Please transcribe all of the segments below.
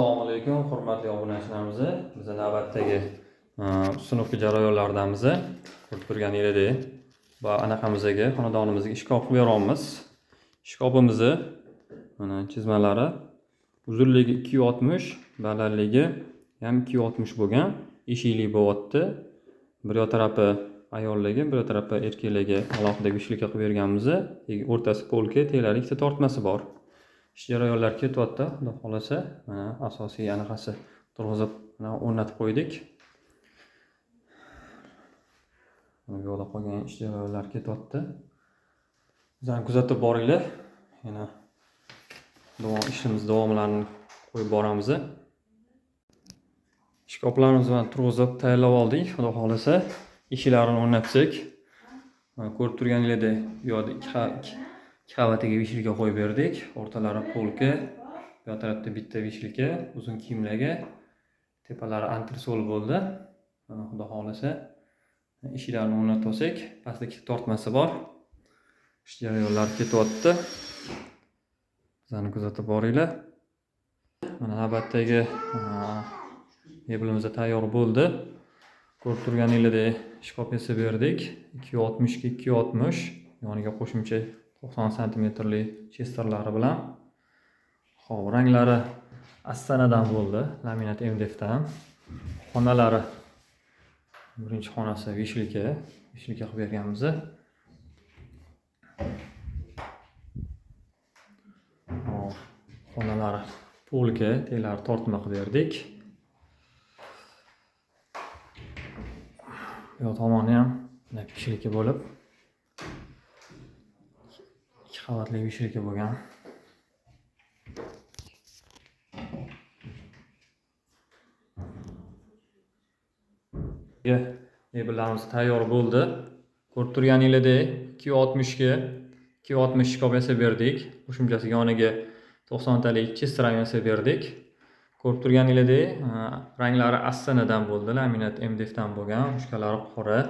Assalomu alaykum, hurmatli obunachilarimiz. Biz navbatdagi установка jarayonlaridamiz. Ko'rib turganingizdek, va anaqamizga, xonadonimizga shkaf qilib beryapmiz. Shkafimizni mana chizmalari uzunligi 260, balandligi ham 260 bo'lgan, eshikli bo'lyapti. Bir yoq tarafi ayolligi, bir yoq tarafi erkakligi alohida beshlikka qilib berganmiz. O'rtasi polka, teglari ikkita tortmasi bor. Ish jarayonlar ketyapti, xudo xolasa. Mana asosiy anaqasi turg'izib, mana o'rnatib qo'ydik. Mana bu yoqda qolgan ish jarayonlar ketyapti. Bizani kuzatib boringlar. Yana ishimiz davomlarini qo'yib boramiz. Shkaflarimizni mana turg'izib tayyorlab oldik, xudo xolasa. Eshiklarini o'rnatsak. Mana ko'rib turganingizdek, bu yoqda ikki qavatiga beshlikka qo'yib berdik. O'rtalari polka, bu yoq tarafda bitta beshlikka, uzun kiyimlarga, tepalari antresol bo'ldi. Mana xudo xolasa eshiklarni o'rnatib olsak, pastda ikkita tortmasi bor. Ish jarayonlari ketyapti. Bizani kuzatib boringlar. Mana navbatdagi mebelimiz tayyor bo'ldi. Ko'rib turganingizdek shkaf yasab berdik. 260 ga 260, yoniga qo'shimcha 90 santimetrli chesterlari bilan. Xo'p, ranglari Astanadan bo'ldi, laminat MDFdan. Xonalari, birinchi xonasi beshlikka, beshlikka qilib berganmiz. Xo'p, xonalari polka, teglari tortma qilib berdik. Bu yoq tomoni ham mana beshlikka bo'lib, ikki qavatli beshlikka bo'lgan. Mebellarimiz tayyor bo'ldi. Ko'rib turganingizdek 260 ga 260 shkaf yasab berdik. Qo'shimchasi yoniga 90 talik chester ham yasab berdik. Ko'rib turganingizdek ranglari Astanadan bo'ldi, laminat MDFdan bo'lgan, ruchkalari qora.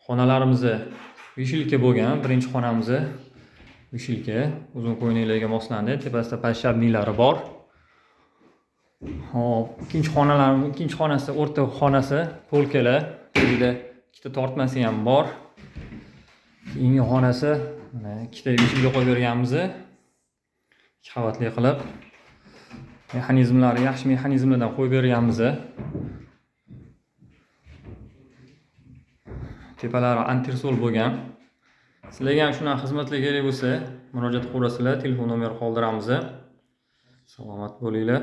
Xonalarimiz beshlikka bo'lgan. Birinchi xonamiz beshlikka, uzun ko'ynaklarga moslandi, tepasida pashabniylari bor. Xo'p, ikkinchi xonalarimiz, ikkinchi xonasi o'rta xonasi, polkalar, tagida ikkita tortmasi ham bor. Keyingi xonasi mana ikkita beshlikka qo'yib berganmiz. Ikki qavatli qilib. Mexanizmlari yaxshi mexanizmlardan qo'yib berganmiz. Tepalari antresol bo'lgan. Sizlarga ham shunaqa xizmatlar kerak bo'lsa, murojaat qilaverasizlar, telefon nomeri qoldiramiz. Salomat bo'linglar.